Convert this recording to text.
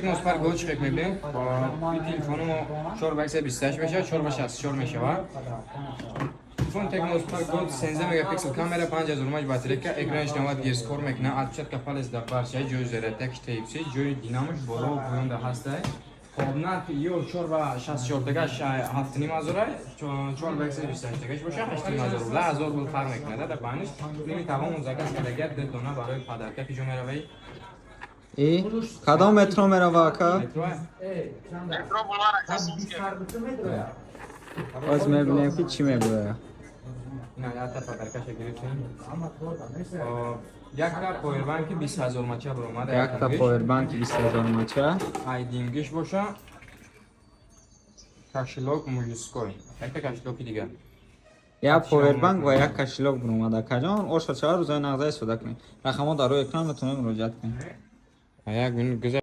Tecno Spark Go чӣ хек мебинем? И телефони мо 4 ба 128 мешавад, 4 ба 64 мешавад. Телефон Tecno Spark Go, 13 мегапиксел камера, 5000 мАч батарейка, экранаш 90 Гц кор мекунад, отпечатка палец дар барша, ҷои зарядкаш Type-C, ҷои динамош боло ва поёнда ҳастай. Хоб, нархи ё 4 ба 64 тагаш 7,5 ҳазора, 4 ба 128 тагаш боша 8,5 ҳазор рубла, 1000 рубл фарқ мекунад дар байниш. Ними тавон заказ кардагия, ду дона барои подарка. Ки ҷо меравӣ? И кадом метро мерава, ака? Метро. Метро Булвара Касумский. Боз мебинем, ки чӣ мебурояд. Ина якта подаркаша гирифтем. Якта повербанки 20 000 мача баромад. Якта повербанки 20 000 мача. Айдингиш боша кошелёк мужской, якта кошелёки дигар. Як повербанк ва як кошелёк буромад, акаҷон. Оша чаҳар рӯзои нағза истифода кунед. Рақамҳо дар рӯи экран, метавонед муроҷиат кунед. Як минут гузар.